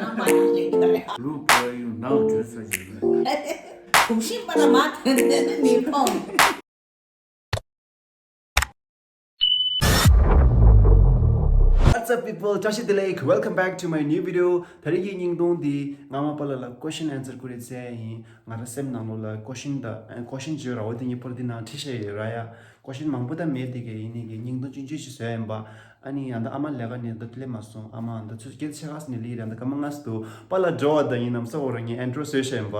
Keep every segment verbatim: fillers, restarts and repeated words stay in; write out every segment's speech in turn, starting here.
ལུག་པ་ཡུ་ནང་བྲོས་ས་ཞིག་རེད། དུག་ཤིང་པ་ལ་མ་ཐོན་ཐོན་ནི་མི་ཕོང་། What's up, people? བཀྲ་ཤིས་བདེ་ལེགས། Welcome back to my new video. ད་རེས་ཀྱི་བརྙན་ཐུང་འདི་ང་མ་པ་ལ་ལ་ཀོ་ཤིན་ཨན་སར་ཀུ་རེ་ཟེར་ཡིན། ང་ར་སེམས་ནང་ལོགས་ལ་ཀོ་ཤིན་དང་ཀོ་ཤིན་བརྗོད་ར་བ་འདི་གཉིས་པོ་འདི་ནང་བྲིས་བཞག་ཡོད་ར་ཡ། ཀོ་ཤིན་མང་པོ་ད་མེད་དེ་གས་ཡིན་ནི་གི་བརྙན་ཐུང་ཆུང་ཆུང་ཞིག་བཟོས་ཡིན་པ། ཨ་ནི་ཡང་ད་ཨ་མ་ལས་ཀ་ནས་ད་སླེབས་མ་སོང་། ཨ་མ་ད་ཚོད་སྐྱེལ་ཆེ་ཁ་སི་ནས་ལི་ར་ད་སྐར་མ་ལྔ་སི་འདུག་པ་ལ་འགྲོ་བ་ད་ཡིན་ནམ་ས་འོ་ར་ངའི་ཨན་ཌྲོ་བཟོས་བཞག་ཡིན་པ།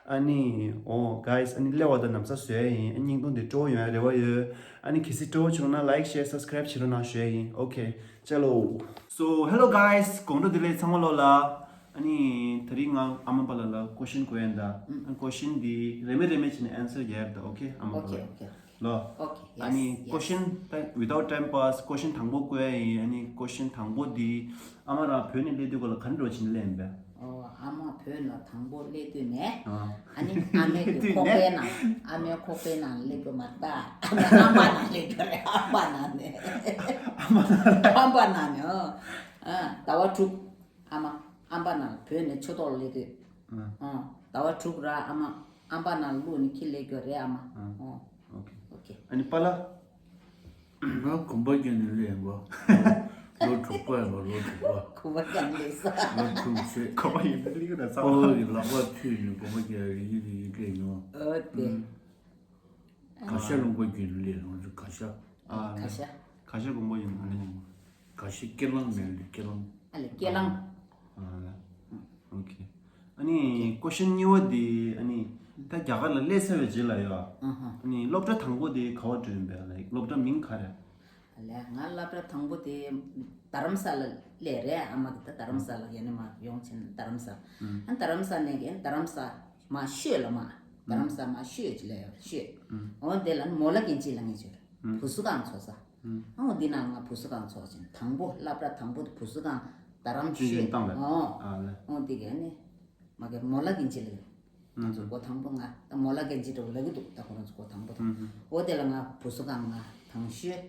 ཨ་ནི་ཨོ་གྷའི་སི་ཨ་ནི་སླེབས་བ་ད་ནམ་ས་བཟོས་ཡིན། ཨ་བརྙན་ཐུང་འདི་སྤྲོ་བོ་ཡོང་ཡ་རེ་བ་ཡོད། ཨ་ནི་གལ་སྲིད་སྤྲོ་བོ་བྱུང་ན་ལའིཀ་ཤེར་སབ་སི་ཀ་རེབ་བྱེད་རོགས་གནང་ཞུ་ཡ་ཡིན། ཨོ་ཁེ་ཅལ་ལོ། So hello guys, དགོང་དྲོ་བདེ་ལེགས་ཚང་མ་ལོ་ལ། ཨ་ནི་ད་རིང་ང་ཨ་མ་པ་ལ་ལ་ཀོ་ཤིན་གོ་ཡན་ད། ཨ་ཀོ་ཤིན་འདི་རེ་མེ་རེ་མེ་བྱས་ནས་ཨན་སར་རྒྱབ་ད། ཨོ་ཁེ་ཨ་མ་པ་ལ་ལ། ལོ། ཨ་ནི་ཀོ་ཤིན་ད་without time pass ཀོ་ཤིན་དང་པོ་གོ་ཡ་ཡིན། ཨ་ནི་ཀོ་ཤིན་དང་པོ་འདི་ཨ་མ་རང་བོད་ནས་སླེབས་དུས་གོ་ལ་ག་འདྲ་བྱས་ནས་སླེབས་ཡིན་པས། ཨོ་ཨ་མ་བོད་ནས་དང་པོ་སླེབས་དུས་ནས། ཨ་ཨ་ནི་ཨ་མའི་གི་ཁོག་པའི་ནང་ཨ་མའི་ཁོག་པའི་ནང་སླེབས་དུས་མ་ད་ཨ་མ་ཨམ་པ་ནང་སླེབས་དུས་རེད། ཨམ་པ་ནང་ནས་ཨམ་པ་ནང་ནས་ཨ་ཟླ་བ་དྲུག་ཨ་མ་ཨམ་པ་ནང་བོད་ནས་ཆུ་ཐོག་སླེབས་དུས། ཨ་ཟླ་བ་དྲུག་ར་ཨ་མ་ཨམ་པ་ནང་བླུགས་ནས་ཁྱི་སླེབས་དུས་རེད་ཨ་མ། ཨོ་ཨོ་ཁེ། ཨ་ནི་པ་ལ། ང་གོམ་པ་རྒྱག་ནས་སླེབས་ཡིན་པ། ལོ་དྲུག་པ་ཡིན་པ། ལོ་དྲུག་པ། གོམ་པ་རྒྱག་ནས་ས། ལོ་དྲུག་ཚེ། གོམ་པ་ཡིན་པ་སླེབས་ཡོད་ན་ཚ་བ། ཕོ་བ་གི་ལག་པ་མཐུད་ནས་གོམ་པ་རྒྱག་རིག་གི་རིག་གི་སླེབས་ཡོང་། ཨོ་དེ། ག་ཤ་ལུང་པ་བརྒྱུད་ནས་སླེབས་ཡོང་། ག་ཤ། ཨ་ག་ཤ། ག་ཤ་གོམ་པ་ཡིན་པ་ནི། ག་ཤ་ཀེ་ལང་མེད་ལ་ཀེ་ལང་། ཨ་ལ་ཀེ་ལང་། ཨ་ལ། ཨོ་ཁེ། ཨ་ནི་ཀོ་ཤིན་གཉིས་པ་དེ་ཨ་ནི་ད་རྒྱ་གར་ལ་སླེབས་ཚར་བའི་རྗེས་ལ་ཡོད། ཨ་ཧ། ཨ་ནི་སློབ་གྲྭ་དང་པོ་དེ་ག་བ་འགྲོ་ཡིན་པས། ལའིཀ་སློབ་གྲྭ་མིང་ག་རེ། ལས་ང་སློབ་གྲྭ་དང་པོ་དེ་རྡ་རམ་ས་ལ་སླེབས་རེད། ཨ་མ་གི་ད་རྡ་རམ་ས་ལ་ཡ་ནི་མ་ཡོང་ཕྱིན་རྡ་རམ་ས། ཨ་རྡ་རམ་ས་ནས་གི་རྡ་རམ་ས་མ་ཤོད་ལ་མ། རྡ་རམ་ས་མ་ཤོད་ཅི་ལ་ཡོད་ཤོད། འོ་དེ་ལ་མོ་ལ་གན་ཅི་ལ་ངེས་ཅོར་བུ་སུ་གང་ཚོ་ས། ཨོ་འདི་ན་ང་བུ་སུ་གང་ཚོགས་ཅིང་དང་པོ་སློབ་གྲྭ་དང་པོ་དེ་བུ་སུ་གང་རྡ་རམ་ཆུ་ཆུ་ཤོད་བཏང་བས། ཨོ་ཨ་ལེ། ཨོ་འདི་ག་ནི་མ་གི་མོ་ལ་གན་ཅི་ལ་ཡོད། ང་ཚོ་སྒོ་དང་པོ་ང་ད་མོ་ལ་གན་ཅི་འགྲོ་ལ་གི་འདུག་ད་ཁོ་རང་ཚོ་སྒོ་དང་པོ་དང་། ཨོ་དེ་ལ་ང་བུ་སུ་གང་ང་དང་ཤོད་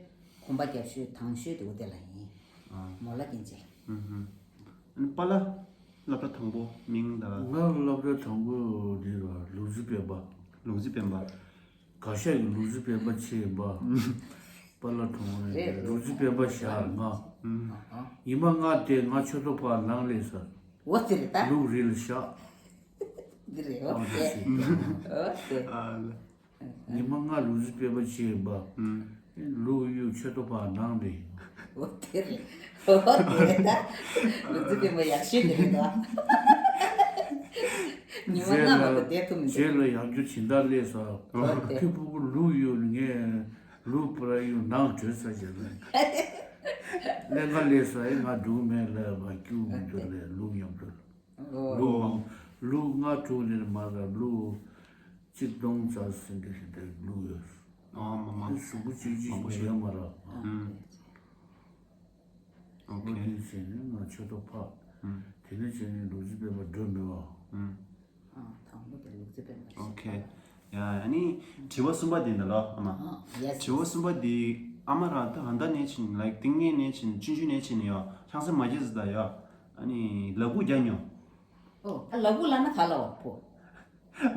གོམ་པ་རྒྱབ་ཤོད་དང་ཤོད་དེ་ཨོ་དེ་ལ་ཡིན། མོ་ལ་གན་ཅི། ཨ་ནི་པཱ་ལགས་སློབ་གྲྭ་དང་པོ་མིང་ད། ང་སློབ་གྲྭ་དང་པོ་འདི་ལ་ལུག་རྫི་སྤེན་པ། ལུག་རྫི་སྤེན་པ། ག་ཤ་གི་ལུག་རྫི་སྤེན་པ་ཆེ་ཡིན་པ། པཱ་ལགས་གྲོངས་རེད། ལུག་རྫི་སྤེན་པ་ཞག་ལྔ། ཨ་ཨ། ཉི་མ་ལྔ་དེ་ང་ཆོས་ཐོག་ཕར་ནང་ལས་ས། འོ་དེ་རེད་ད། ལུག་རི་ལ་བཞག་འདི་རེད། འོ་ཨ་དེ། དེ་ཞིག་འོ་དེ། ཨ་ལ། ཉི་མ་ལྔ་ལུག་རྫི་སྤེན་པ་ཆེ་ཡིན་པ། ལུག་གཡུག་ཆོས་ཐོག་ཕར་ནང་ལས། འོ་དེ་རེད། འོ་དེ་རེད་ད། ལུག་རྫི་སྤེན་པ་ཡག་ཤོས་དེ་རེད་ད། ཉི་མ་ལྔ་མ་གཏོགས་བསྡད་ཐུབ་མི་འདུག་རྗེས་ལ་ཡང་རྒྱུ་སྦྱིན་བདག་སླེབས་ས། འོ་དེ། ཁོས་ཕྲུ་གུ་ལུག་གཡུག་ངས་ལུག་པར་གཡུག་ནང་བྲོས་ཚར་བྱས་ལ། ལས་ཀ་ལས་ས་ཡིན་ང་འགྲོ་མེད་ལ་བ་སྐྱུག་མི་འདུག་ལས་ལུག་མཉམ་དུ། ལུག་མང་ལུག་ལྔ་དྲུག་ནས་མར་ལུག་གཅིག་སྟོང་རྩ་ཟིན་གྱི་དེ་འདྲ་ལུག་ཡོད། ཨ་མ་མ། གཟུགས་པོ་གཅིག་གཅིག་མང་པོ་ཞིག་ཡོད་མ་རེད། ཨ། ཨོ་ཨོ་ཁེ། དེ་བྱས་ནས་ང་ཆོས་ཐོག་ཕར། ཨ། དེ་ནས་བྱས་ནས་ལུག་རྫི་སྤེན་པ་འགྲོ་མི་བ། ཨ། ཨ་དང་པོ་དེ་ལུག་རྫི་སྤེན་པ་ཨོ་ཁེ། ཡ་ཨ་ནི་དྲི་བ་གསུམ་པ་དེ་འདི་ལ་ཨ་མ། ཨ་ཡེས། དྲི་བ་གསུམ་པ་དེ་ཨ་མ་རང་ད་ཨ་མདའ་ནས་ཕྱིན་ལའིཀ་ཏིང་ངེ་ནས་ཕྱིན་ཆུང་ཆུང་ནས་ཕྱིན་ཡ་ཆང་ས་མ་བརྗེད་ཟེར་ད་ཡ། ཨ་ནི་ལག་འགུལ་རྒྱག་མྱོང་། ཨོ། ལག་འགུལ་ལབ་ན་ག་ལ་བ་ཕོ།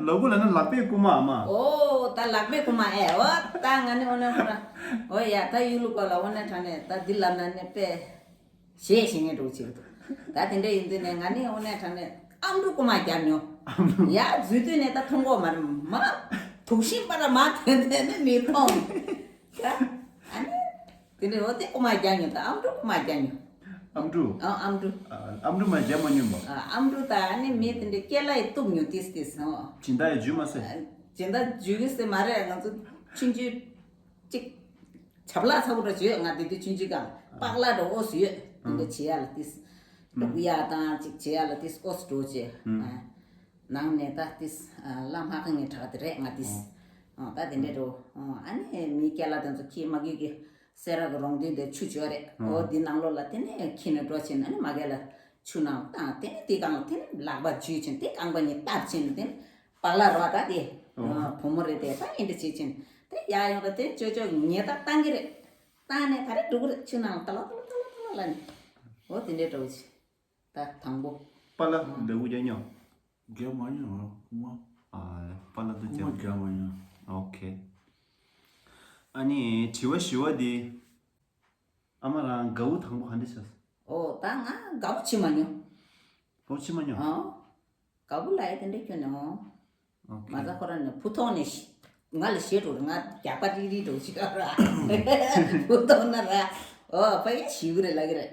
ལག་འགུལ་ལབ་ན་ལག་པའི་རྐུ་མ་ཨ་མ། ཨོ་ད་ལག་པའི་རྐུ་མ་ཨེ་ཨོ་ད་ང་ནི་ཨོ་ནེ་ཁོ་ར། ཨོ་ཡ་ད་ཡུལ་ལུགས་པ་ལ་ཨོ་ནེ་དྲང་ནས་ད་འདི་ལབ་ན་ནི་དཔེ། ཞེས་ཞེ་ངས་འགྲོ་བྱེད་ཀྱི་འདུག་ད་དེ་འདྲ་ཡིན་དུས་ནས་ང་ནི་ཨོ་ནེ་དྲང་ནས་ཨམ་ཕྲུག་རྐུ་མ་རྒྱབ་མྱོང་། ཡ་འཛུལ་དུས་ནས་ད་མཐོང་གོ་མ་རེད་མ། དུག་ཤིང་པ་ར་མ་དོན་དོན་ནི་མི་མཐོང་། ད་ཨ་ནི། དེ་འདྲའི་འོ་དེ་རྐུ་མ་རྒྱག་མྱོང་། ད་ཨམ་ཕྲུག་རྐུ་མ་རྒྱག་མྱོང་། ཨམ་ཕྲུག་ཨ་ཨམ་ཕྲུག་ཨ་ཨམ་ཕྲུག་མ་རྒྱག་མ་མྱོང་པ། ཨ་ཨམ་ཕྲུག་ད་ཨ་ནི་མི་དེ་འདྲའི་སྐེ་ལ་ཡི་གཏུབ་མྱོང་། ཏིས་ཏིས་ཨོ། སྦྱིན་བདག་ཡི་འཇུས་མ་སོང་། སྦྱིན་བདག་འཇུས་ཀྱི་སེ་མ་རེད། ང་ཚོ་ཆུང་ཆུང་ཅིག་ཆབ་ལག་ཚ་པོ་འདྲ་བྱོས། ང་དེ་དུས་ཆུང་ཆུང་གང་པགས་ལག་འདྲ་ཨོ་སུ་ཡོད། དེ་འདྲ་བྱེད་ཡ་ལ་ཏིས། ཨུ་ཡ་དང་ཅིག་བྱེད་ཡ་ལ་ཏིས་ཨོ་སུ་འགྲོ་བྱེད། ནང་ནས་ད་ཏིས་ལམ་ཧ་ཁང་ངའི་གྲགས་དེ་རེད་ང་ཏིས། ད་དེ་འདྲའི་འགྲོ། ཨ་ནི་མི་སྐེ་ལ་དེ་ཚོ་ཁྱི་མ་གི་གི་སེ་ར་གི་རོང་སྟོན་དེ་ཆུ་བྱོས་རེད། ཨོ་འདི་ནང་ལོགས་ལ་དེ་ནས་ཁྱི་ནས་འགྲོ་ཕྱིན་ཨ་ནི་མ་གི་ལ་ཆུ་ནང་བཏང་དེ་ནས་དེ་གང་ལ་དེ་ནས་ལག་པ་འཇུས་ཕྱིན་དེ་རྐང་པ་གཉིས་བཏབ་ཕྱིན་དེ་ནས་པགས་ལ་རོ་ད་དེ་བུ་མོ་རེད་དེ་ད་ཨེ་འདྲ་བྱེད་ཕྱིན་དེ་ཡ་ཡོང་ད་དེ་ཅོ་ཅོ་ཉེ་ད་བཏང་གི་རེད། བཏང་ནས་ད་རེ་འགྲོ་གི་རེད། ཆུ་ནང་ལ་ད་ལོ་ད་ལོ་ད་ལོ་ད་ལོ་ལ་ནི་ཨོ་དེ་འདྲའི་འགྲོ་གི་ད་དང་པོ། པཱ་ལགས་ལས་འགུལ་རྒྱག་མྱོང་། རྒྱག་མ་མྱོང་། ང་རྐུན་མ། ཨ། པཱ་ལགས་དང་རྐུན་མ་རྒྱག་མ་མྱོང་། ཨོ་ཁེ། ཨ་ནི་དྲི་བ་བཞི་པ་འདི། ཨ་མ་རང་དགའ་བོ་དང་པོ་ག་འདྲ་བྱས། ཨོ་ད་ང་དགའ་བོ་བྱེད་མ་མྱོང་། དགའ་བོ་བྱེད་མ་མྱོང་། ཨོ། དགའ་བོ་ལབ་ཡ་དེ་འདྲ་ཁྱོན་ནས་ཨོ། ཨོ་ཁེ། མ་ཟ་ཁོ་རང་ནས་བུ་ཐོག་ནས་ཤི། ང་ལ་ཞེད་འགྲོ་རེད། ང་རྒྱགས་པ་རིག་རིག་འགྲོ་ཞིག་ཨ་ར། བུ་ཐོག་ན་ར། ཨོ་ཕ་ཡ་ཞི་གི་རེད་ལབ་གི་རེད།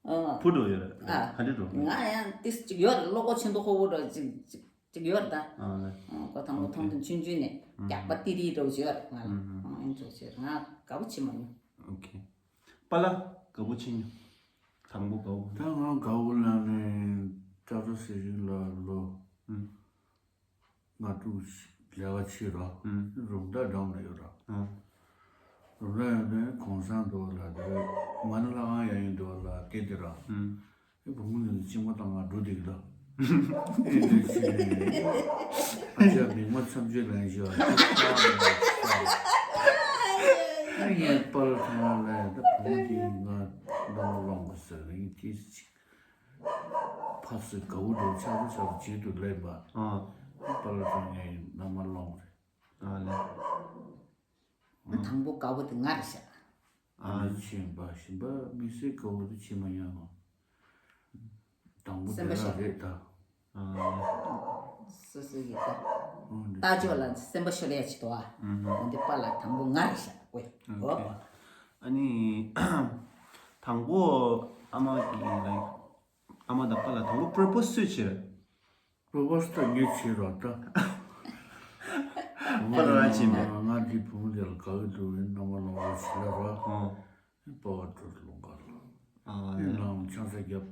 ཨོ། བུ་འགྲོ་ཡོད་རེད། ཨ། ག་འདྲ་འགྲོ། ང་ཡང་ཏིས་ཅིག་ཡོད་རེད། བློ་ཁོག་ཆེན་པོ་ཁོ་བོ་འགྲོ་ཅིག་ཅིག་ཅིག་ཡོད་རེད་ད། ཨ་ལེ། ཨོ་ཁོ་དང་པོ་ཨོ་ཁེ། མཐོང་དུས་ཆུང་ཆུང་ནས་ཨུམ། རྒྱགས་པ་ཏི་རི་འགྲོ་ཞིག་ཡོད་རེད་ང་ལ། ཨུམ། ཨོ་ཨིན་འགྲོ་ཞིག་ང་དགའ་བོ་བྱེད་མ་མྱོང་། ཨོ་ཁེ། པཱ་ལགས་དགའ་བོ་བྱེད་མྱོང་། དང་པོ་དགའ་བོ། ད་ང་དགའ་བོ་ལབ་ནས་ཀྲ་ཀྲ་ཟེར་བཞིན་ལ་ལོ། ཨུམ། ང་ཏུ་ལས་ཀ་ཕྱིར་རོ། ཨུམ། རུམ་བཏགས་འགྲམ་ལ་ཡོད་རོ། ཨུམ། རུམ་བཏགས་ཡོད་ནས་གོང་སང་འདུག་ལ་དེ་མ་ཎི་ལྷ་ཁང་ཡང་ཡིན་འདུག་ལ་དེ་དེ་རོ། ཨུམ། ཨེ་བུ་མོ་འདི་ཚོ་གཅིག་མ་བཏང་ང་འགྲོ་བསྡད་ཀྱི་ལ། ཨེ་འདི་ཕྱིར་ནས་ཨ་ཅག་མིག་མ་མཚམས་གཅོད་ལན་ཞིག་ཨ་ཅག་ཨ་ངས་པར་ཐང་ལ་ད་བུ་མོ་འདི་ང་རྣམ་པ་ལོང་གི་ཟེར་ནས་དེ་ཅིག་ཕ་སི་དགའ་བོ་འདུག་ཆགས་པ་ཆགས་པ་བྱེད་དུ་སླེབས་པ། ཨ། པཱ་ལགས་ཚང་ངའི་མནའ་མ་སློང་རེད། ཨ་ལེ། དང་པོ་དགའ་བོ་དེ་ང་རེད་ཤག་ཨ་ནི་ཕྱིན་པ་ཞིམ་པ་མི་སེར་དགའ་བོ་དེ་ཕྱིན་མ་ཡོང་ངོ་། དང་པོ་སེམས་པ་དེ་ཤོར་ར་རེད་ད། ཨ་ལེ། སོ་སོ་ཡི་ད། ཨོ་འདི་ལྟ་ཕྱོགས་ལ་སེམས་པ་ཤོར་ཡ་ཅིག་འདུག་ཨ། ཨུམ། འོ་འདི་པཱ་ལགས་དང་པོ་ང་རེད་ཤག་ཨོ། ཨོ་ཁེ། ཨ་ནི་དང་པོ་ཨ་མ་གི་ལ། ཨ་མ་དང་པཱ་ལགས་དང་པོ་པོ་རོ་པོ་སི་སུས་བྱས། པོ་རོ་པོ་སི་ད་ངས་བྱས་རོགས་ད། པཱ་ལགས་རང་བྱས་མེད། ང་འདི་བུ་མོ་དེ་ལ་དགའ་གི་འདུག་ཨེ་མནའ་མ་སློང་རོགས་བྱེད་ལ་རོགས། ཨོ། པཱ་ལགས་འགྲོ་ལུང་ག་ལ། ཨ་ཨེ་ནའང་ཆང་ས་བརྒྱབ།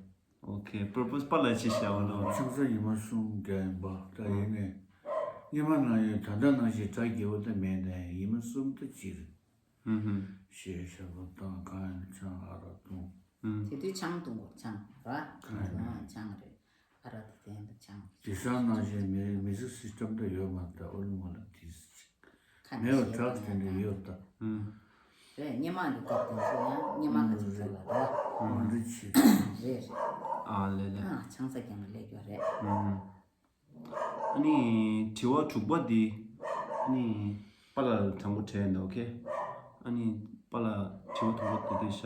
ཨོ་ཁེ། པོ་རོ་པོ་སི་པཱ་ལགས་བྱས་བཞག་པ་ལོ། ཆང་ས་ཉི་མ་གསུམ་བརྒྱབ་ཡིན་པ་ད་ཡིན་ནས། སྔོན་མ་ནང་བཞིན་ད་ལྟ་ནང་བཞིན་གྲ་རྒྱས་པོ་ད་མེད་ནས་ཉི་མ་གསུམ་ད་གཅིག་རེད། ཧུམ་ཧུམ། གཞས་ཞབས་བྲོ་བཏང་གང་ཡང་ཆང་ཨ་རག་བཏུང་། ཧུམ། དེ་དུས་ཆང་བཏུང་གོ་ཆང་ར། གང་ཡང་མེད། ཨ་ཆང་རེད། ཨ་རག་དེ་དེ་འདྲ་ཆང་། དེང་སང་ནང་བཞིན་མི་མི་ཟི་སི་སི་ཊམ་ད་ཡོད་མ་རེད་ད་ཨོ་ལི་མོ་ལ་དེ་སི་ཅིག་ཁ་ནས་མེད་པ་བཤད་དྲག་པ་དེ་འདྲ་ཡོད་ད། ཧུམ། རེད་སྔོན་མ་གི་སྐབས་དེ་ཚོ་ཡང་སྔོན་མ་གི་ཚོ་ཚོ་ལ་ར། ཨོ་འདི་ཆི། རེད་རེད། ཨ་ལེ་ལེ། ཨ་ཆང་ས་རྒྱག་ནས་སླེབས་ཡོད་རེད། ཧུམ། ཨ་ནི་དྲི་བ་དྲུག་པ་འདི། ཨ་ནི་པཱ་ལགས་ལ་དྲང་པོ་དྲན་འདུག་ཨོ་ཁེ། ཨ་ནི་པཱ་ལགས་དྲི་བ་དྲུག་པ་འདི་འདི་བཞག་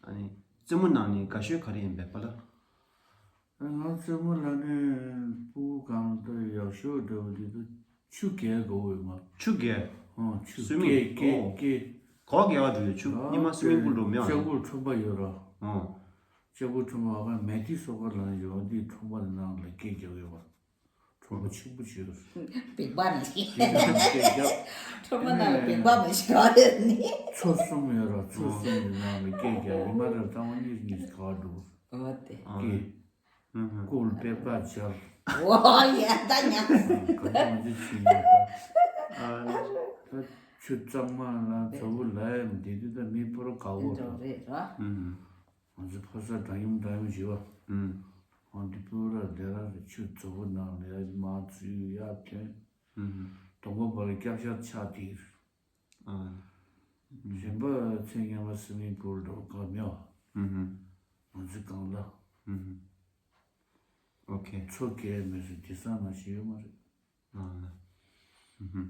ཨ་ནི་རྩེད་མོ་ནང་ནས་དགའ་ཤོས་ག་རེ་ཡིན་པས་པཱ་ལགས། ང་རྩེད་མོ་ལ་ནི་སྤུ་གུ་གང་ལ་ད་ཡག་ཤོས་འདྲ་བོ་འདི་ད་ཆུ་རྐྱལ་དགའ་བོ་ཡོད་ང་། ཆུ་རྐྱལ། ཨོ་ཆུ་སུ་མི་རྐྱལ་རྐྱལ་ཨོ། རྐྱལ། ག་པར་རྐྱལ་བ་འགྲོ་ཡོད་ཆུ་ཨ་སྔོན་མ་སུ་མི་པུལ་འགྲོ་མེད་ཨ། ལྕགས་པོ་ཁྲོན་པ་ཡོད་ར། ཨོ། ལྕགས་པོ་ཁྲོན་པ་ཨ་ཁ་མེ་ཏི་སོགས་པ་ལ་ཡོད་འདི་ཁྲོན་པ་ནང་ལ་རྐྱལ་རྒྱག་ཡོད་པ། ཁྲོན་པ་ཆེན་པོ་བྱས་ར། བེག་པ་ནི། དེ་ནང་ལ་རྐྱལ་རྒྱག་ཁྲོན་པ་ནང་ལ་བེག་པ་མ་ཞིག་ར་ནི། མཚོ་གསུམ་ཡོད་ར་མཚོ་གསུམ་གྱི་ནང་ལ་རྐྱལ་རྒྱག་ཉི་མ་ར་གཙང་མ་གཉིས་གཉིས་ག་བ་འགྲོ། ཨོ་དེ། རྐྱལ། ཧུམ་ཧུམ། ཀུན་པེ་པ་ཇལ། ཨོ་ཡ་ད་ཉག་ག་ཚོད་ང་ཚོ་ཕྱིན་ཡོད་ད། ཨ་ད་ཆུ་གཙང་མ་ལ་ཚ་བོ་ལ་ཡ་འདི་དུས་ད་མི་སྤོར་དགའ་བོ་རེད། རེད་ར། ཧུམ་ཧུམ། ང་ཚོ་ཕོ་གསར་འདྲ་མཉམ་འདྲ་མཉམ་བྱེད་པ། ཧུམ། ཨ་འདི་སྤོར་ར་འདི་ར་རེད་ཆུ་ཚ་བོ་ནང་ལ་ཡ་མ་ཚུད་ཡ་ཐོན། ཧུམ་ཧུམ། དོང་པ་བར་སྐྱབས་ཤར་ཆགས་དེ་རེད། ཨ། གཞན་པ་ཚེ་སྔོན་མ་སི་མིང་པུལ་འགྲོ་ག་མེད་བ། ཧུམ་ཧུམ། ང་ཚོའི་སྒང་ལ། ཧུམ་ཧུམ། ཨོ་ཁེ། མཚོ་རྐྱལ་མེད་ཟེར་དེང་སང་ནང་བཞིན་ཡོད་མ་རེད། ཨ། ཧུམ་ཧུམ།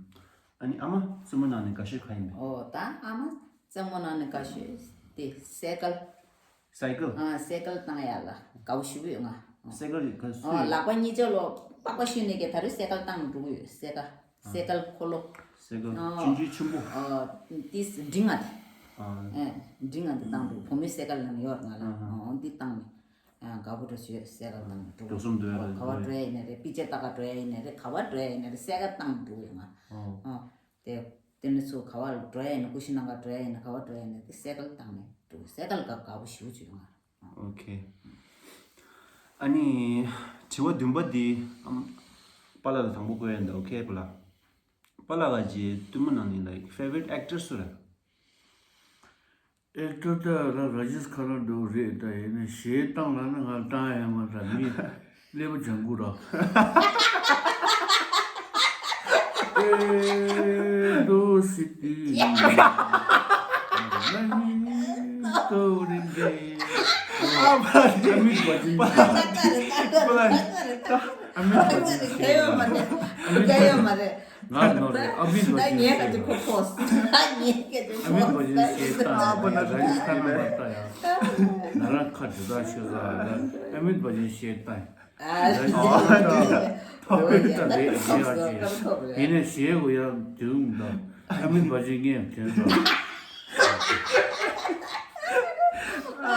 ཨ་ནི་ཨ་མ་རྩེད་མོ་ནང་ནས་དགའ་ཤོས་ག་ཡིན་པས། ཨོ་ད་ཨ་མ་རྩེད་མོ་ནང་ནས་དགའ་ཤོས་དེ་སེ་ཀལ། སའི་ཀལ། ཨ་སེ་ཀལ་བཏང་ཡ་ལ་དགའ་བོ་ཞེ་པོ་ཡོད་ང་། སེ་ཀལ་ག་སུ་ཨ་ཡོད། ལག་པ་གཉིས་ཆ་ལོ་པགས་པ་བཤུས་ནས་ཀྱི་ད་རེས་སེ་ཀལ་བཏང་འགྲོ་གི་ཡོད་སེ་ཀལ། སེ་ཀལ་འཁོར་ལོ། སེ་ཀལ་ཨ་ཆུང་ཆུང་ཆེན་པོ། ཨ་ཏིས་འབྲིང་ང་དེ། ཨ་ཨེ་འབྲིང་ང་དེ་བཏང་འགྲོ་བུ་མོའི་སེ་ཀལ་ལ་ནི་ཡོད་ང་ལ་ཨ་ཨ་འདི་བཏང་ནས་ཨ་དགའ་བོ་འགྲོ་ཞེས་སེ་ཀལ་བཏང་འགྲོ། འགྲོ་གསུམ་འགྲོ་ཡ་ལ་ག་བ་འགྲོ་ཡ་ཡིན་ན་རེད་པི་ཅེ་ལྟ་ག་འགྲོ་ཡ་ཡིན་ན་རེད་ག་བ་འགྲོ་ཡ་ཡིན་ན་རེད་སེ་ཀལ་བཏང་འགྲོ་ཡོད་ང་ཨ་ཨ་དེ། དེ་ནས་ཚུར་ག་བར་འགྲོ་ཡ་ཡིན་ན་ཀུ་ཤི་ནང་ག་འགྲོ་ཡ་ཡིན་ན་ག་བར་འགྲོ་ཡ་ཡིན་ན་དེ་སེ་ཀལ་བཏང་ནས་འགྲོ་སེ་ཀལ་ག་དགའ་པོ་ཞེ་པོ་བྱོས་ང་། ཨོ་ཁེ། ཨ་ནི་དྲི་བ་བདུན་པ་འདི་ཨམ་པཱ་ལགས་ལ་དང་པོ་བཀོད་ཡ་འདི་ཨོ་ཁེ་པཱ་ལགས། པཱ་ལགས་ཀྱི་ལྟད་མོ་ནང་ནས་like favorite actor སུ་རེད། ཨེག་ཊར་ད་ར་ར་ཇེས་ཁ་ན་ཌོ་རེད་ད་ཡིན་ན་གཞས་བཏང་ལ་ན་ང་བཏང་ཡ་མ་ད་མི། ཀླད་པ་ལྗང་གུ་ར། ཨེ་དོ་སི་ཏི། ཏུ་རིན་པེ། ཨ་མ་རེད། ཨ་མི་བ་ཅིན་ཤེས། ཨ་མི་བ་ཅིན་ཤེས། ཨ་མི་བ་ཅིན་ཤེས། ང་ནོར་རེད། ཨ་མི་བ་ཅིན་ཤེས། ཨ་མི་བ་ཅིན་ཤེས། ད་ཨ་པ་ན་ར་ཇི་སྟན་ན་མ་ལྟ་ཡ། ང་རང་ཁ་དྲི་ད་ཤོད་ས། ཨ་མི་བ་ཅིན་ཤེས་ད། ཨ་ཕ་བུ་ད་རེད་ཡ་ཅེ། ཡིན་ནའི་ཞེས་གོ་ཡ་དུང་དང་ཨ་མི་བ་ཅིན་ངས་དོན་དང་། ཨ་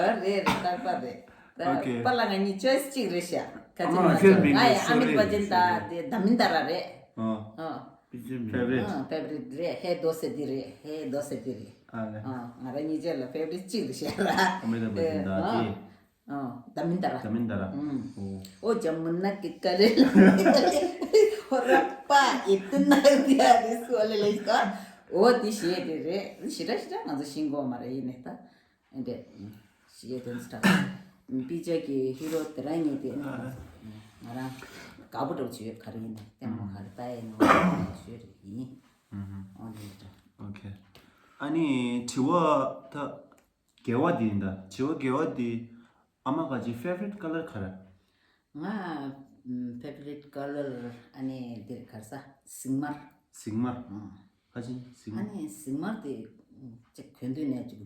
རེད་རེད། རྟག་པ་རེད། ཨོ་ཁེ། པ་ལ་ང་གཉིས་ཅོའི་སི་གཅིག་རེད་ཤག་ག་ཚོད་ཨ་མ་མ་ཚོད། ང་ཡ་ཨ་མི་བ་ཅིན་ད་དེ་དྷ་མིན་དྷ་ར་རེད། ཨ། ཨ། ཕེ་ཝ་རིཊ། ཨ། ཕེ་ཝ་རིཊ་རེད། ཧེ་དོ་སེ་དེ་རེད། ཧེ་དོ་སེ་དེ་རེད། ཨ་ལེ། ཨ། ང་རང་གཉིས་ཆ་ལ་ཕེ་ཝ་རིཊ་གཅིག་རེད་ཤག་ར། ཨ་མི་ཏཱབ་བྷ་ཅན་ད་དེ། ཨ། དྷ་མིན་དྷ་ར། དྷ་མིན་དྷ་ར། ཨུམ། ཨོ། ཨོ་ཇ་མུ་ན་ཀི་ཀ་རེ་ལ་ཧོ་ར་པ་ཨི་ཏི་ན་དི་ཡ་རི་སུ་ཨ་ལེ་ལེ་ཀ། ཨོ་དེ་གཞས་དེ་རེད། ཞེ་དྲག་ཞེ་དྲག་ང་ཚོ་ཤེས་ཀྱི་ཡོད་མ་རེད། ཡིན་ནའི་ད། ཨེ་འདྲས། གཞས་དེ་ཚོ་དྲག་པི་ཅར་གྱི་ཧི་རོ་དེ་རང་ཉིད་དེ་ང་རང་དགའ་པོ་འདྲ་བོ་བྱེད་ཡོད། ག་རེ་ཡིན་ནའི་ལྟད་མོ་ག་རེ་ལྟ་ཡས་ནའི་ཞུ་རེད་ཡིན། ཨོ་དེ་འདྲ། ཨོ་ཁེ། ཨ་ནི་དྲི་བ་ད། དགེ་བ་འདི་ཡིན་ད། དྲི་བ་དགེ་བ་འདི། ཨ་མ་ག་ཅི་ཕེ་ཝ་རིཊ་ཀ་ལར་ག་རེ། ང་ཕེ་ཝ་རིཊ་ཀ་ལར་ཨ་ནི་འདིར་ག་རེ་ཟ། ཟིང་དམར། ཟིང་དམར། ཨང་། ག་ཅི་ཟིང་། ཨ་ནི་ཟིང་དམར་དེ་ཅིག་གྱོན་དུས་ནས་ཅིག་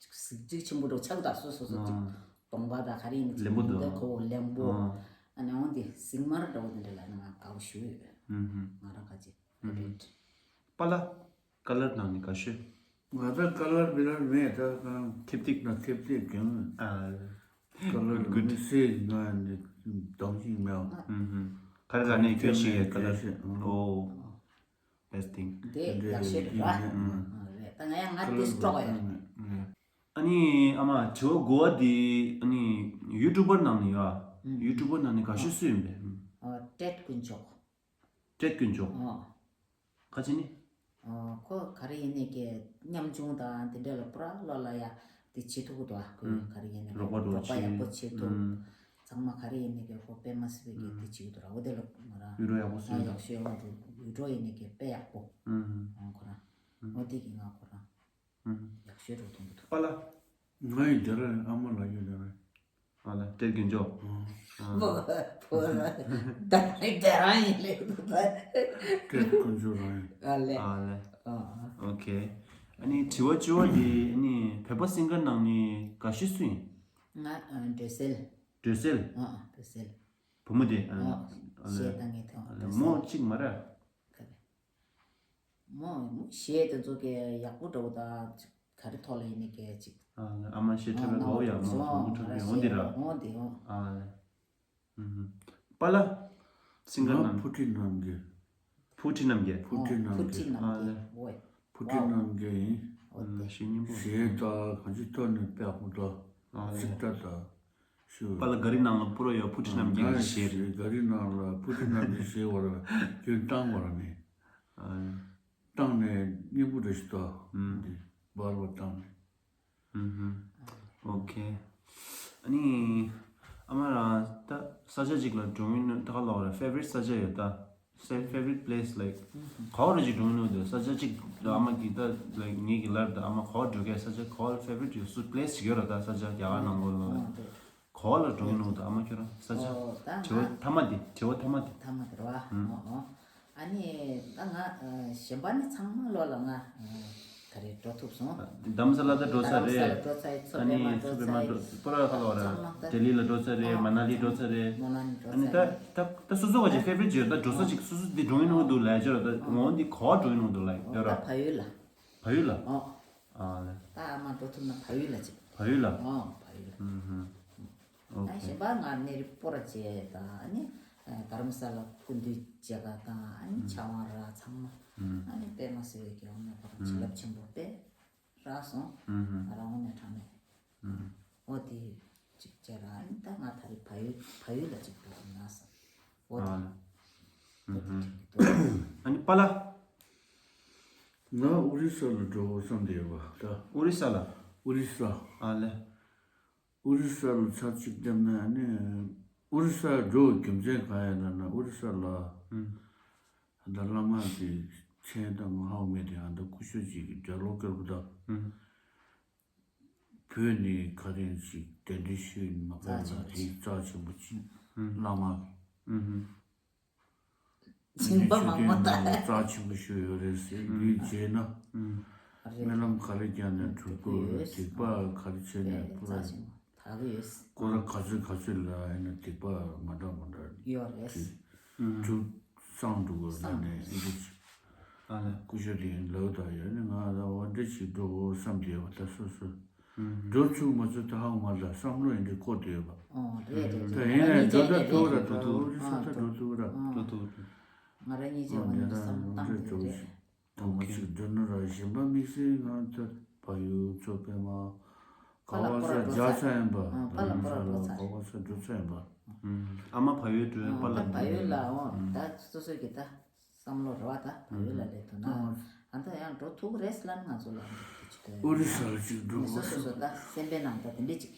ཅིག་གཟི་བརྗིད་ཆེན་པོ་འདྲ་བོ་ཆགས་ད། སོ་སོ་སོ་ཅིག་ཨང་། གདོང་པ་དང་ག་རེ་ཡིན་ཅིག་ལེན་པོ་འདུག་ཨང་། ཁོ་བོ་ལེན་པོ། ཨང་། ཨ་ནི་འོང་དེ་ཟིང་དམར་འདྲ་བོ་དེ་འདྲ་ལ་ང་དགའ་བོ་ཞུ་ཡོད། ཨུམ་ཧུམ། ང་རང་ག་ཅི་ཕེ་ཝ་རིཊ། པཱ་ལགས། ཀ་ལར་ནང་ནས་དགའ་ཤོས། ང་ད་ཀ་ལར་བི་ལར་མེད། ད་གང་ཁེབ་ཏིག་ན་ཁེབ་ཏིག་གང་། ཨ། ཀ་ལར་གུད་གུད། མི་སེ་ང་ནི་དོམ་ཞིག་མེད། ཨུམ་ཧུམ། ག་རེ་ག་ནས་ཁྱོད་ཤེས་ཡ་ཀ་ལར། ཨོ། Best thing། དེ་ཡག་ཤོས་རེད་པ། ཨུམ། རེད། ད་ང་ཡང་ང་དེ་སྤྲོག་ཡོད། ཨ་ནི་ཨ་མ་དྲི་བ་དགུ་བ་དེ་ཨ་ནི་ཡུ་ཊུབ་པར་ནང་ནས་ཡོད་ཨ། ཡུ་ཊུབ་པར་ནང་ནས་དགའ་ཤོས་སུ་ཡིན་པས། ཨ། ཏྲེད་དཀོན་མཆོག་ཏྲེད་དཀོན་མཆོག་ཨ། ག་ཅི་ནི། ཨ། ཁོ་ག་རེ་ཡིན་ནའི་ཀྱེ་ཉམ་ཆུང་དང་དེ་འདྲ་ལ་པུ་ར་ལོ་ལ་ཡ་དེ་བྱེད་ཐུབ་ཀྱི་འདུག་ཨ། ཁོས་ཨུམ། ག་རེ་ཡིན་ནའི་རོགས་པ་འདྲ་བོ་རོགས་པ་ཡག་པོ་བྱེད་ཐུབ། ཨུམ། ཚང་མ་ག་རེ་ཡིན་ནའི་ཀྱེ་ཁོ་དཔེ་མ་སྲིད་པའི་ཀྱེ་ཨུམ། དེ་བྱེད་ཀྱི་འདུག་ར། འོ་དེ་ལ་ང་རང་ཡུ་ཊུབ་ཡག་པོ་བཟོས་ཨ་འདུག་ཡག་ཤོས་འོ་འདུག་ཡུ་ཊུབ་ཡིན་ནའི་ཀྱེ་དཔེ་ཡག་པོ། ཨུམ། ཨ་ཁོ་རང་། ཨུམ། འོ་དེ་གི་ང་ཁོ་རང་། ཨུམ། ཡག་ཤོས་འགྲོ་གཏོང་གི་འདུག་པཱ་ལགས། ང་ཡི་དེ་ར་ཨ་མ་ལ་ཡོད་དེ་ར། ཨ་ལ་ཏྲེད་དཀོན་མཆོག་ཨ། བོ་བོ་ལ་ད་ནི་དེ་རང་ཡིན་ལེ་འདུག་ད། ཏྲེད་དཀོན་མཆོག་རང་ཡིན། ཨ་ལེ། ཨ་ལེ། ཨ་ཨ། ཨོ་ཁེ། ཨ་ནི་དྲི་བ་བཅུ་བ་འདི་ཨ་ནི་བོད་པ་སིང་གར་ནང་ནས་དགའ་ཤོས་སུ་ཡིན། ང་ཨ་སྒྲོལ་གསལ། སྒྲོལ་གསལ། ཨ་ཨ་སྒྲོལ་གསལ། བུ་མོ་དེ་ཨ། ཨ་ཨ་ལེ། གཞས་བཏང་མཁན་དེ་ཨ་ལེ་སྒྲོལ་མོ་གསལ། གཅིག་མ་རེད། ག་རེ། མོ་མོ་གཞས་དེ་ཚོ་གི་ཡག་པོ་འདྲ་བོ་དང་ག་རེ་ཐོག་ལ་ཡིན་ནའི་གལ་ཅིག་ཨ་ལེ། ཨ་མ་གཞས་འཁྲབ་པའི་ལོ་ཡག་མོ་བུ་མོ་འཁྲབ་པའི་འོ་འདི་ར། འོ་འདི་འོ། ཨ་ལེ། ཨུམ་ཧུམ། པཱ་ལགས། སིང་གར་ནང་། ཕུ་ཁྲི་རྣམ་རྒྱལ། ཕུ་ཁྲི་རྣམ་རྒྱལ། ཕུ་ཁྲི་རྣམ་རྒྱལ། ཨ་ལེ། འོ། ཕུ་ཁྲི་རྣམ་རྒྱལ་ཡིན། ཨ་ལེ། ཤེས་སྙིང་པོ། གཞས་དང་གང་ཅི་ཐོག་ནས་དཔེ་ཡག་པོ་འདུག་ཨ་ལེ། ཚིག་ཕྲད་དང་། ཞུ། པཱ་ལགས་ག་རི་ནང་ལ་སྤོ་རོགས་ཡ། ཕུ་ཁྲི་རྣམ་རྒྱལ་གྱི་གཞས་རེད། ག་རི་ནང་ལ་ཕུ་ཁྲི་རྣམ་རྒྱལ་གཞས་བར་སྐྱོན་བཏང་བར་ནི། ཨ། བཏང་ནས་སྙན་པོ་འདྲ་ཞིག་འདུག་ཨུམ། འདི་བར་བར་བཏང་ནས། ཨུམ་ཧུམ། ཨོ་ཁེ། ཨ་ནི་ཨ་མ་རང་ད་ས་ཆ་གཅིག་ལ་འགྲོ་མིན་ད་ག་ལབ་ར། ཕེ་ཝ་རིཊ་ས་ཆ་ཡོད་ད། Say favorite place like ག་བ་ར་ཅིག་འགྲོ་མིན་འདུག་ས་ཆ་གཅིག་ད་ཨ་མ་གི་ད་like ངེད་ཀྱི་ལར་ད་ཨ་མ་ག་བ་འགྲོ་གས་ས་ཆ་ག་བ་ཕེ་ཝ་རིཊ་ཡོད་སུ་པི་ལེ་སི་ཅིག་ཡོད་ར། ད་ས་ཆ་རྒྱ་གར་ནང་ལོགས་ལ། ཨ་འདུག་ག་བ་ལ་འགྲོ་གི་ནོ་ད་ཨ་མ་ཁྱོད་རང་ས་ཆ། ཨོ་ད་དྲི་བ་ང་ཐ་མ་དེ་དྲི་བ་ཐ་མ་དེ། ཐ་མ་དེ་རེད་བ། ཨུམ། ཨོ་ཨོ། ཨ་ནི་ད་ང་ཨ་གཞན་པ་ནི་ཚང་མ་ལོ་ལ་ང་ཨ་ག་རེ་འགྲོ་ཐུབ་སོང་། རྡ་རམ་ས་ལ་ད་འགྲོ་ས་རེད། རྡ་རམ་ས་ལ་འགྲོ་ཚར་ཡིན། མཚོ་ཨ་པདྨ་ནི་འགྲོ་ཚར་ཡིན། སུ་པད་མ་ཁ་ལ་བ་ར། ཚང་མ་ད་ལྡི་ལི་ལ་འགྲོ་ཚར་རེད། ཨ་མ་ན་ལི་འགྲོ་ཚར་རེད། མ་ན་ལི་འགྲོ་ཨ་ནི་ཚར་ད་ཡིན། ད་ད་སོ་སོ་བ་ཅིག་ཕེ་ཝ་རིཊ་ཅིག་ཡོད་ད། འགྲོ་ས་ཅིག་སོ་སོ་འདི་འགྲོ་གི་ནོ་འདུག་ལབ་ཅོ་ར། ད་ངོ་འདི་ག་བ་འགྲོ་གི་ནོ་འདུག་ལབ་ཡོད་ར། ད་བལ་ཡུལ་ལ། བལ་ཡུལ་ལ། ཨོ། ཨ་ལེ། ད་ཨ་མ་འགྲོ་ཐུབ་ན་བལ་ཡུལ་ལ་ཅིག་བལ་ཡུལ་ལ། ཨོ་བལ་ཡུལ་ལ། ཨུམ་ཧུམ། ཨོ་ད་ཁེ། གཞན་པ་ང་གནས་རི་སྤོ་ར་བྱས་དང་ཨ་ནི་རྡ་རམ་ས་ལ་སྐུ་མདུན་མཇལ་ཁ་དང་ཨ་ནི་ཨུམ། ཕྱག་དབང་རག་ཚང་མ། ཨུམ། ཨ་ནི་དཔེ་མ་སྲིད་པའི་གི་འོ་ན་ཁོ་རང་བྱིན་རླབས་ཆེན་པོ་དཔེ་རག་སོང་། ཨུམ་ཧུམ། ང་རང་དངོས་གནས་དྲང་གནས། ཨུམ། ཨོ་དེ་ཅིག་བྱས་ར་ཨ་ནི་ད་ང་ད་རེས་བལ་ཡུལ་བལ་ཡུལ་ལ་ཅིག་འགྲོ་དགོས་ན་བསམ། ཨོ་དེ། ཨ་ལེ། ཨུམ་ཧུམ། ཨ་ནི་པཱ་ལགས། ང་ཨོ་རི་ས་ལ་འགྲོ་དགོས་བསམ་བསྡད་ཡོད་པ་ད། ཨོ་རི་ས་ལ། ཨོ་རི་ས། ཨ་ལེ། ཨོ་རི་ས་ལ་ཚར་གཅིག་བསྡད་ན་ནི། ཨོ་རི་ས་འགྲོ་བའི་རྒྱུ་མཚན་གང་ཡིན་ལབ་ན་ཨོ་རི་ས་ལ། ཨུམ། ད་བླ་མ་གི་མཚན་དང་ཧ་གོ་མེད་དེ་ཨ་ད་སྐུ་ཞབས་ཅིག་གི་རྒྱ་ལོ་སྐྱོར་པོ་ད། ཨུམ། བོད་ནས་ག་རེ་ཞིག་གདན་འདྲེན་ཞུས་ནས་མ་ཕེབས་ལ་དེ་རྩ་ཆེན་པོ་ཅིག་བླ་མ། ཨུ་ཧུ། ཞིང་པ་མང་པོ་དང་རྩ་ཆེན་པོ་ཞུ་ཡོད་རེད་ཟེར་དུས་རྗེས་ན། སྨོན་ལམ་ག་རེ་བརྒྱབ་ནས་གྲུབ་ཀྱི་ཡོད། སྡིག་པ་ག་རེ་བྱས་ནས་པུ་ར། སྐོར་ར་ག་ཚོད་ག་ཚོད་ལ་ཡིན་ན་སྡིག་པ་མ་འདྲ་མ་འདྲ་ཡོད་རེད། གྲུབ་སངས་འགྲོ་གི་ལ་ནས་ཨིན་ཇི། ཨ་ལ། སྐུ་ཞབས་དེ་ལབ་དང་ཡོད་ནི་ང་ལ་འོ་འདྲ་ཞིག་འགྲོ་བསམ་བསྡད་པ་ད་སོ་སོ། འགྲོ་ཚུགས་མ་ཚུགས་ད་ཧ་གོ་མ་ལ་བསམ་བློ་ཡིན་འདྲ་འཁོར་བསྡད་ཡོད་པ། ཨོ་རེད་རེད་ད་རེད། ཡིན་ནའི་འགྲོ་ད་ཐུག་ར་ད་ཨོ་རི་ས་ད་འགྲོ་ཐུག་ར། འགྲོ་ཐུག་ར། ང་རང་གཉིས་ཆ་ཨོ་འོ་འདྲ་ད་བསམ་བློ་བཏང་འདྲ་བསྡད་འགྲོ་རེད། ཞིག་ད་མ་ཚིག་འདྲ་ནོ་ར་གཞན་པ་དམིགས་བསལ་ང་ད་བལ་ཡུལ་ཚོ་པད་མ། ག་པ་ལ་པོ་ར་འགྲོ་ཚར། ཨ་པ་ལ་པོ་ར་འགྲོ་ཚར། ག་པ་ས་འགྲོ་ཚར་ཡིན་པ། ཨ་མ་བལ་ཡུལ་འགྲོ་ཡིན་པ་ལ་ད་བལ་ཡུལ་ལ་འོ་ད་སོ་སོ་གི་ད་བསམ་བློ་རེ་བ་ད་བལ་ཡུལ་ལ་སླེབས་ཐུབ་ན་ཨ་ད་ཡང་འགྲོ་ཐུབ་རེད་ལབ་ན་ང་ཚོ་ལ་འགྲོ་ཐུབ་ཀྱི་ཅི་ད་ཨོ་རི་ས་ལ་ཅིག་འགྲོ་མི་སོ་སོ་སོ་ད་སེམས་པའི་ནང་ད་དེ་འདྲས་ཅིག་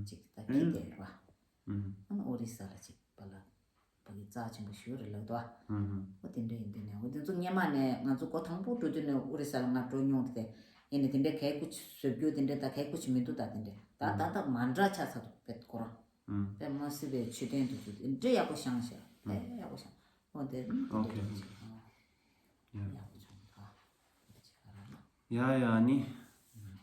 ཅིག་ད་ཁྱི་དེ་རེད་བ། ཨ་ནི་ཨོ་རི་ས་ལ་ཅིག་པ་ལ། བ་གི་རྩ་ཆེན་པོ་ཞུ་རེ་ལབ་དོ། ཨོ་དེ་འདྲ་ཡིན་དུས་ནས་འོ་དེ་ཚོ་སྔས་མ་ནས་ང་ཚོ་གོ་དང་པོ་འགྲོ་དུས་ནས་ཨོ་རི་ས་ལ་ང་འགྲོ་མྱོང་དེ། ཡིན་ནས་དེ་འདྲའི་གད་སྐུ་ཅིག་བཟོ་རྒྱུ་དེ་འདྲ་ད་གད་སྐུ་ཅིག་མི་འདུག་ད་དེ་འདྲ་ད་ད་ད་མ་འདྲ་ཆགས་ཚར་འདུག་དཔེ་ཁོ་རང་། དཔེ་མ་སྲིད་པའི་མཆོད་རྟེན་དེ་ཚོ་དེ་འདྲ་ཡག་པོ་བཞེངས་ཤག་དཔེ་ཡག་པོ་བཞེངས། ཨོ་དེ་ཨོ་ཁེ་ཨོ་ཁེ། ཡག་པོ་བྱུང་ད། ཡ་ཡ་ནི།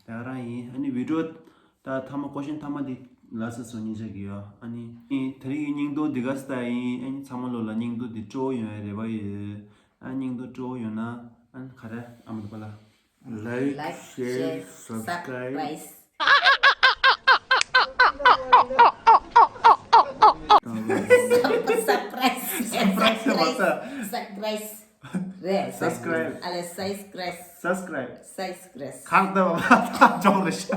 ད་རང་ཡིན། ཨ་ནི་བི་ཌིའོ་ད་ཐ་མ་ཀོ་ཤན་ཐ་མ་འདི་ལ་སོ་སོ་ཉིན་ཆ་གི་ཡོད། ཨ་ནི་ཨི་ད་རིང་གི་སྙིང་སྟོབས་འདི་ག་སི་ད་ཡིན། ཨ་ནི་ཚང་མ་ལོ་ལ་སྙིང་སྟོབས་འདི་སྤྲོ་བོ་ཡོང་ཡ་རེ་བ་ཡོད། ཨ་སྙིང་སྟོབས་སྤྲོ་བོ་ཡོད་ན་ཨ་ནི་ག་རེ་ཨ་མ་ད་པ་ལ། Like, share, subscribe. Surprise. Surprise. Surprise. རེད། Subscribe. ཨ་ལེ་subscribe. Subscribe. Subscribe. གང་ལྟར་བ་ཐག་ཅོག་རེད་ཤག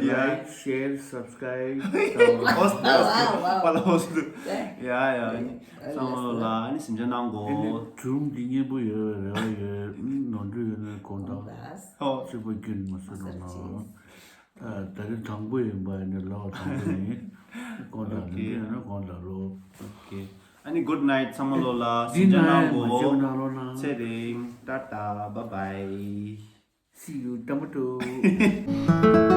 Like, share, subscribe. ཨོ་སི་ཏུ། ཨོ་སི་ཏུ། པ་ལ་ཨོ་སི་ཏུ། ཡ་ཡ། ཚང་མ་ལ་ཨ་ནི་སེམས་ཅན་ནང་གོ་ཨ་ནི་སྒྲུང་འདི་སྙན་པོ་ཡོད་རེ་བ་ཡོད། ནོར་འཁྲུལ་ཡོད་ན་དགོངས་དག་ཧོ། གཅིག་པ་རྒྱུན་མ་སོན་རོགས་གནང་། ད་རེས་དང་པོ་ཡིན་པ་ཡིན་ན་ལོ་དང་པོ་ཡིན། དགོངས་དག་ལན་འདི་ཡོད་ན་དགོངས་དག་ལོ། ཨོ་ཁེ། ཨ་ནི་good night ཚང་མ་ལོ་ལ་སེམས་ཅན་ནང་གོ་འདི་ན་མ་བྱེད་གནང་རོགས་གནང་། ཚེ་རིང་ཏ་ཏ་bye bye. See you, Tamutu.